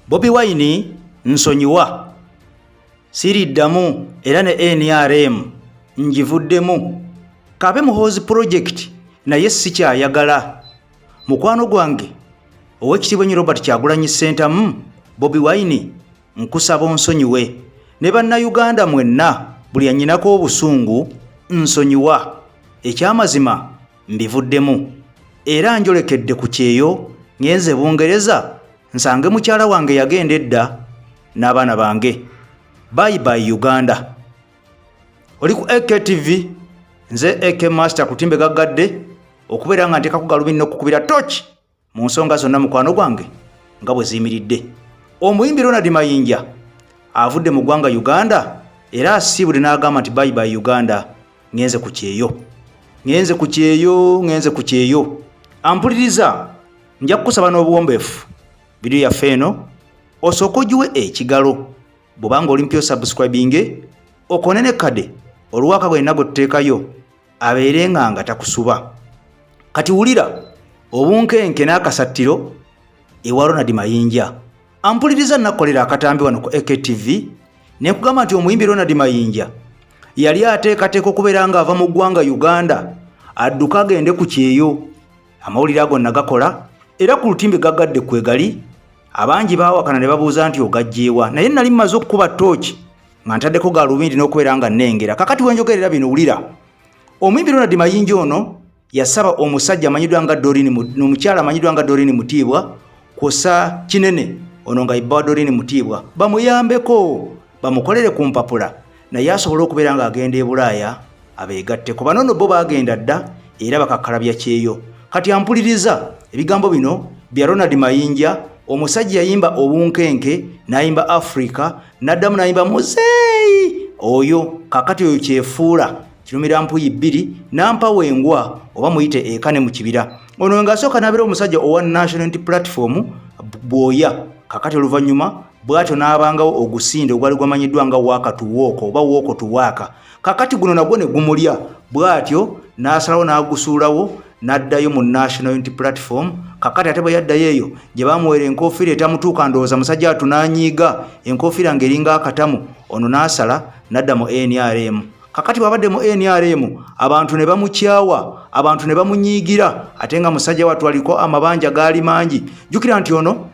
Bobi Wine nsonyiwa, siriddamu era ne NRM ngivuddemu. Kabe Muhoozi project naye sikyayagala. Mukwano gwange Oweekitiibwa ennyo Robert Kyagulanyi Ssentamu, Bobi Wine nkusaba onsonyiwe ne Bannayuganda mwenna buli annyinako obusungu nsonyiwa. Ekyamazima mbivuddemu era njolekedde ku kyeyo ngenze Bungereza nsange mukyala wange yagenda edda n'abaana bange. Bye bye Uganda. Oli ku AKTV, nze AK Master kutimbe gaggadde okubeera nga nteekako galubindi n'okukubira toki mu nsonga zonna mukwano gwange nga bwe ziyimiridde. Omuyimbi Ronald Mayinja avudde mu ggwanga Uganda era asiibudde n'agamba nti bye bye Uganda, ngenze ku kyeyo, ngenze ku kyeyo, ngenze ku kyeyo. Ampuliriza, nja kukusaba n'obuwombeefu vidiyo yaffe eno osooke ogiwe ekigalo, bw'obanga oli mpya osubscribinge, okone ne kade oluwaka gwenna gwe tuteekayo abeere nga takusuba. Kati wulira obunkenke n'akasattiro ewa Ronald Mayinja. Ampuliriza, nakkolera akatambi wano ku AKTV ne nkugamba nti omuyimbi Ronald Mayinja yali ateekateeka okubeera ng'ava mu ggwanga Uganda adduka agende ku kyeyo. Amawulire ago nagakola era ku lutimbe gaggadde kwegali. Abangi baawakana ne babuuza nti ogajjeewa, naye nali mmaze okukuba ttooki nga ntaddeko galubindi n'okubeera nga nnengera. Kakati wenjogerera bino wulira, omuyimbi Ronald Mayinja ono yasaba omusajja amanyiddwa nga Doreen, omukyala amanyiddwa nga Doreen Mutiibwa kwossa Kinene, ono nga ibba wa Doreen Mutiibwa, bamuyambeko bamukolere ku mpapula naye asobole okubeera ng'agenda e Bulaaya abeegatteko. Bano nno bo baagenda dda era bakakkalabya kyeyo. Kati ampuliriza, ebigambo bino bya Ronald Mayinja, omusajja yayimba obunkenke n'ayimba Africa n'addamu n'ayimba muzeeyi oyo. Kakati oyo kyefuula kirumira mpuyi bbiri nampawa engwa oba muyite eka ne mu kibira. Ono ng'asooka n'abeera omusajja owa National Unity Platform bwoya, kakati oluvannyuma bw'atyo n'abangawo ogusinde ogwali gwamanyiddwa nga waaka tuwooko oba wooko tuwaaka. Kakati guno nagwo ne gumulya, bw'atyo n'asalawo n'agusuulawo n'addayo mu National Unity Platform. Kakati ate bwe yaddayo eyo gye bamuweera enkofiira etamutuuka, ndowooza musajja atu n'anyiiga enkofiira ng'eringa akatamu, ono n'asala n'adda mu NRM. Kakati bw'abadde mu NRM abantu ne bamukyawa, abantu ne bamunyiigira, ate nga musajja wattu aliko amabanja gaali mangi. Jjukira nti ono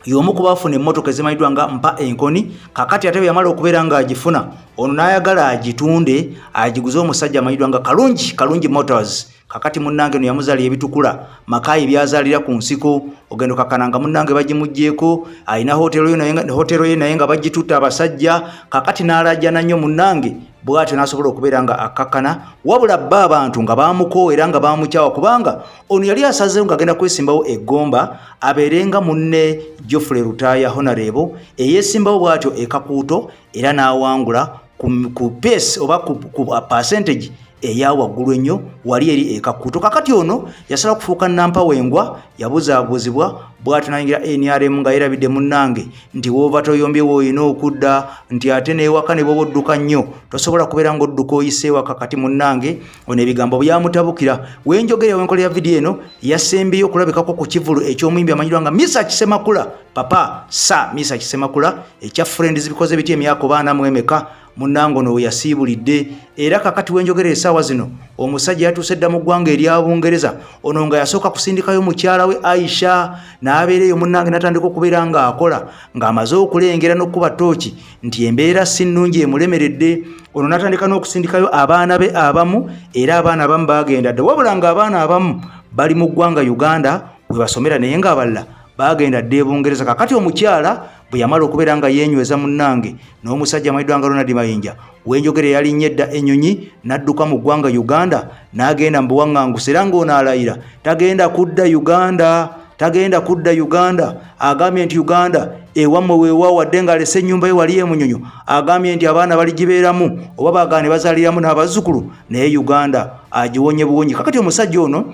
y'omu ku baafuna emmotoka ezimanyiddwa nga mpa enkoni. Kakati ate bwe yamala okubeera ng'agifuna, ono n'ayagala agitunde agiguze omusajja amanyiddwa nga Kalungi, Kalungi Motors. Kakati munnange no yamuzaalira ebitukula Makaayi byazaalira ku nsiko, ogenda okakkana nga munnange bagimuggyeeko, alina hotero ye naye nga bagitutte abasajja. Kakati n'alajana nnyo munnange, bw'atyo n'asobola okubeera nga akkakkana. Wabula bba abantu nga baamukoowa era nga baamukyawa, kubanga ono yali asazeewo ng'agenda kwesimbawo eggomba abeere nga munne Geoffrey Lutaaya Honorable eyeesimbawo bw'atyo e Kakuuto era n'awangula ku pace oba ku percentage eya waggulu ennyo wali eri e Kakuuto. Kakati ono yasala okufuuka nampawengwa, yabuzaabuzibwa bw'atyo n'ayingira NRM nga yerabidde munnange nti w'ova toyombye w'olina okudda, nti ate n'ewaka ne bw'oba odduka nnyo tosobola kubeera ng'odduka oyise ewaka. Kati munnange ono ebigambo byamutabukira. Wenjogera wenkolera vidiyo eno yasembyeyo okulabikako ku kivulu eky'omuyimbi amanyiddwa nga Misa Kisemakula, Papa Sa Misa Kisemakula, ekya Friends bikoze biti emyaka oba ana mu emeka. Munnange ono we yasiibulidde era kakati wenjogera esaawa zino omusajja yatuuse dda mu ggwanga erya Bungereza. Ono nga yasooka kusindikayo mukyala we Aisha n'abeera eyo munnange n'atandika okubeera ng'akola, ng'amaze okulengera n'okukuba ttooki nti embeera si nnungi emulemeredde. Ono n'atandika n'okusindikayo abaana be abamu, era abaana abamu baagenda dda, wabula ng'abaana abamu bali mu ggwanga Uganda we basomera naye ng'abalala baagenda dda e Bungereza. Kakati omukyala bwe yamala okubeera nga yeenyweza munnange n'omusajja amanyiddwa nga Ronald Mayinja, wenjogera yalinnya edda ennyonyi n'adduka mu ggwanga Uganda n'agenda mu buwaŋŋanguse, era ng'ono alayira tagenda kudda Uganda, tagenda kudda Uganda. Agambye nti Uganda ewammwe weewa, wadde ng'alese ennyumba ye wali e Munyonyo, agambye nti abaana baligibeeramu oba baagaana ne bazaaliramu n'abazzukulu, naye Uganda agiwonye buwonyi. Kakati omusajja ono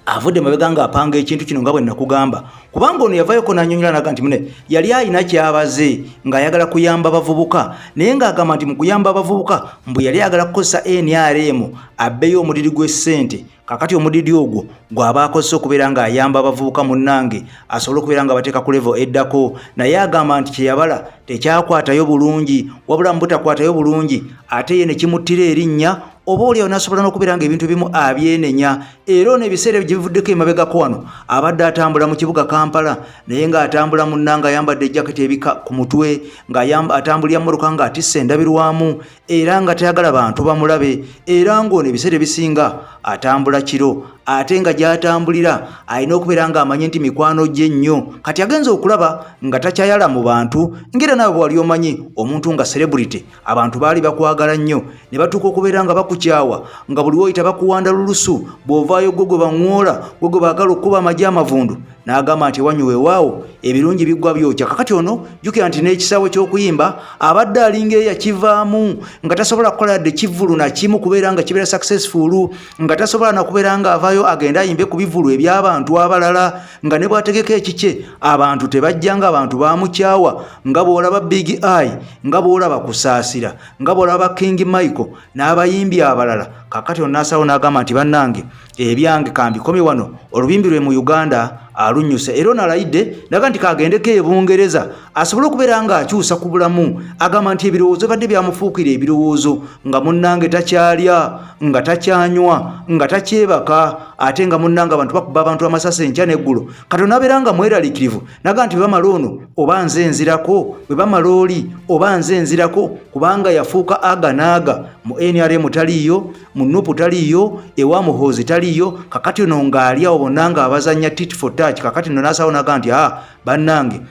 Avudde mabega ng'apanga ekintu kino nga bwe nakugamba, kubanga ono yavayoko n'annyonnyola naga nti mune yali alina kyabaze ng'ayagala kuyamba bavubuka, naye ng'agamba nti mu kuyamba abavubuka mbu yali ayagala kukozesa NRM abbeyo omudidi gw'essente. Kakati omudidi ogwo gw'aba akozesa okubeera ng'ayamba abavubuka munnange asobole okubeera nga bateeka ku levo eddako, naye agamba nti kye yabala tekyakwatayo bulungi, wabula mu butakwatayo bulungi ate ye ne kimuttira erinnya, oba oliawo n'asobola n'okubeera ng'ebintu ebimu abyenenya. Era ono ebiseera gye bivuddeko emabegako wano abadde atambula mu kibuga Kampala, naye ng'atambula munnange ayambadde ejaketi ebika ku mutwe, ng'atambulira mmotoka ng'atisse endabirwamu, era nga tayagala bantu bamulabe. Era ng'ono ebiseera ebisinga atambula kiro, ate nga gy'atambulira alina okubeera ng'amanyi nti mikwano gye nnyo. Kati agenza okulaba nga takyayala mu bantu, ng'era naawe bwewali omanyi omuntu nga celebrity, abantu baali bakwagala nnyo ne batuuka okubeera nga bakukyawa, nga buli woyita bakuwanda lulusu, bw'ovaayo gwe gwe baŋŋoola, gwe gwe baagala okukuba amagi amavundu. N'agamba nti ewanyu weewaawo ebirungi biggwa byokya. Kakati ono jjukira nti n'ekisaawe ky'okuyimba abadde alinga eyakivaamu, nga tasobola kukola yadde kivvulu na kimu kubeera nga kibeera successful, nga tasobola na kubeera ng'avaayo agende ayimbe ku bivvulu eby'abantu abalala, nga ne bw'ategeka ekikye abantu tebajja, nga abantu baamukyawa, nga bw'olaba Big Eye, nga bw'olaba Kusaasira, nga bw'olaba King Michael n'abayimbi abalala. Kakati ono n'asalawo n'agamba nti bannange ebyange kambikomye wano, olubimbi lwe mu Uganda alunnyuse. Era ono alayidde naga nti kagendeko e Bungereza asobole okubeera ng'akyusa ku bulamu. Agamba nti ebirowoozo badde byamufuukira ebirowoozo, nga munnange takyalya, nga takyanywa, nga takyebaka, ate nga munnange abantu bakuba abantu amasasi enkya n'eggulo. Kati ono abeera nga mweraliikirivu, naga nti bwe bamala ono oba nze nzirako, bwe bamala oli oba nze nzirako, kubanga yafuuka aga n'aga. Mu NRM taliiyo, mu NUP taliiyo, ewa Muhoozi taliiyo. Kakati ono ng'ali awo bonna ng'abazannya tit for tat. Kakati nno n'asalawo naga nti a bannange,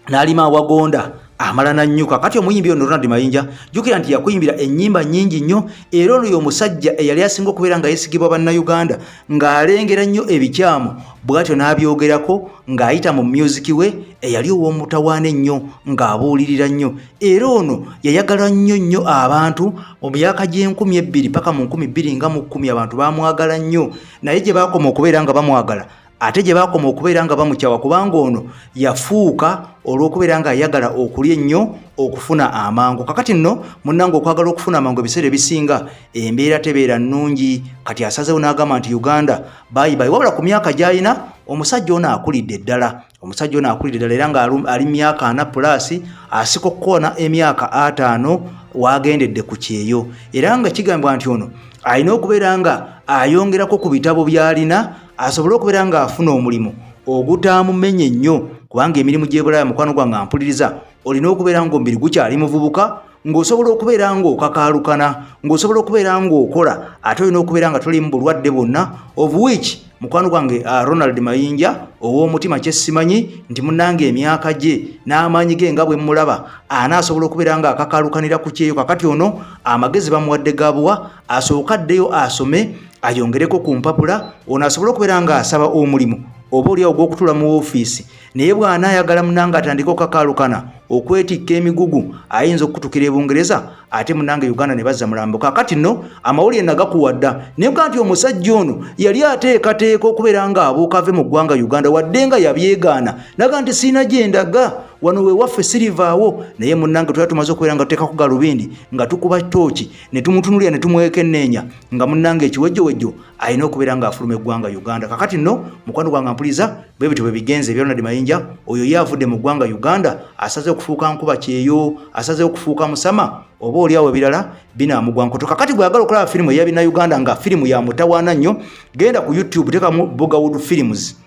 n'alima awagonda amala nannyuka. Kati omuyimbi ono Ronald Mayinja, jjukira nti yakuyimbira ennyimba nnyingi nnyo, era ono y'omusajja eyali asinga okubeera nga yeesigibwa Bannayuganda, ng'alengera nnyo ebikyamu bw'atyo n'abyogerako ng'ayita mu myuziki we eyali ow'omutawaana ennyo, ng'abuulirira nnyo. Era ono yayagala nnyo nnyo abantu mu myaka gy'e 2000 paka mu 2010, abantu baamwagala nnyo, naye gye baakoma okubeera nga bamwagala ate gye baakoma okubeera nga bamukyawa, kubanga ono yafuuka olw'okubeera ng'ayagala okulya ennyo, okufuna amangu. Kakati nno munnange, okwagala okufuna amangu ebiseera ebisinga embeera tebeera nnungi. Kati asazeewo n'agamba nti Uganda bye bye. Wabula ku myaka gy'alina omusajja ono akulidde ddala, omusajja ono akulidde ddala, era nga ali myaka 40 plus, asika okukoona emyaka 50 wagendedde ku kyeyo. Era nga kigambibwa nti ono alina okubeera nga ayongerako ku bitabo by'alina asobole okubeera ng'afuna omulimu ogutaamumenye nnyo, kubanga emirimu gy'ebulaaya, mukwano gwange ampuliriza, olina okubeera ng'omubiri gukyali muvubuka, ng'osobola okubeera ng'okakaalukana, ng'osobola okubeera ng'okola, ate olina okubeera nga toli mu bulwadde bwonna, of which mukwano gwange Ronald Mayinja ow'omutima kyesimanyi nti munnange emyaka gye n'amaanyi ge nga bwe mmulaba anaasobola okubeera ng'akakaalukanira ku kyeyo. Kakati ono amagezi bamuwadde gabuwa asooka addeyo asome, ayongereko ku mpapula, ono asobole okubeera ng'asaba omulimu oba oliawo ogw'okutuula mu woofiisi. Naye bw'anaayagala munange atandike okakaalukana okwetikka emigugu, ayinza okukutukira e Bungereza, ate munange Uganda ne bazza mulambo. Kakati nno amawulire nagakuwadda naye ga nti omusajja ono yali ateekateeka okubeera ng'abuuka ave mu ggwanga Uganda, wadde nga yabyegaana naga nti siina gye ndaga, wano wewaffe sirivaawo. Naye munnange twali tumaze okubeera nga tuteekako galubindi, nga tukuba tooki ne tumutunulira ne tumwekenneenya, nga munnange ekiwejjowejjo alina okubeera ng'afuluma eggwanga Uganda. Kakati nno mukwano gwange ampuliza, bwe bityo bwe bigenze ebya Ronald Mayinja. Oyo ye avudde mu ggwanga Uganda, asaze okufuuka nkuba kyeyo, asaze okufuuka musama, oba oli awo ebirala binaamugwa nkoto. Kakati bw'ayagala okulaba firimu eya Bannayuganda nga firimu ya mutawaana nnyo, genda ku YouTube, teekamu Bugawood Films.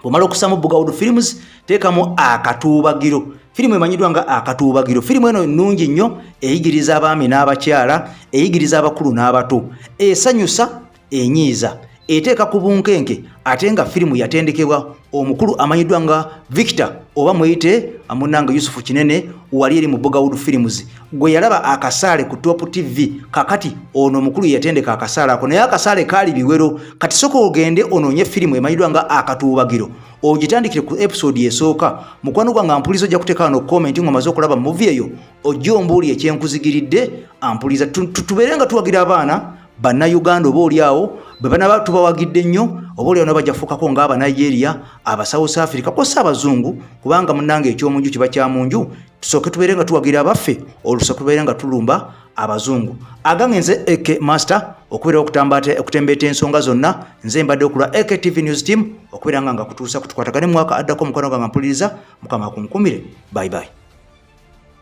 Bw'omala okusamu Bugawood Films, teekamu Akatuubagiro, firimu emanyiddwa nga Akatuubagiro. Firimu eno nnungi nnyo, eyigiriza abaami n'abakyala, eyigiriza abakulu n'abato, esanyusa, enyiiza, eteeka ku bunkenke, ate nga firimu yatendekebwa omukulu amanyiddwa nga Victor, oba muyite munnange Yusufu Kinene, wali eri mu Bugawood Films, gwe yalaba akasaale ku Top TV. Kakati ono omukulu yatendeka akasaale ako, naye akasaale kaali biwero. Kati soka ogende onoonye firimu emanyiddwa nga Akatuubagiro, ogitandikire ku episode esooka. Mukwano gwange ampuliza, ojja kuteeka wano comment ng'omaze okulaba movie eyo, ojja ombuuli ekyenkuzigiridde. Ampuliza, tubeere nga tuwagira abaana. Bannayuganda oba oli awo bwe banaba tubawagidde nnyo, oba oli awo nabo bajja kufuukako ng'Abanigeria, Abasouth Africa kwossa Abazungu, kubanga munnange ekyomunju kiba kya munju. Tusooke tubeere nga tuwagira abaffe, olwo tusooke tubeere nga tulumba Abazungu. Agange nze AK Master, okubeera okutembeeta ensonga zonna. Nze mbadde okulwa AKTV News Team, okubeera nga kutuusa kutukwatagane mwaka addako. Mukwano gwange mpuliriza, Mukama akunkumire. Bye bye.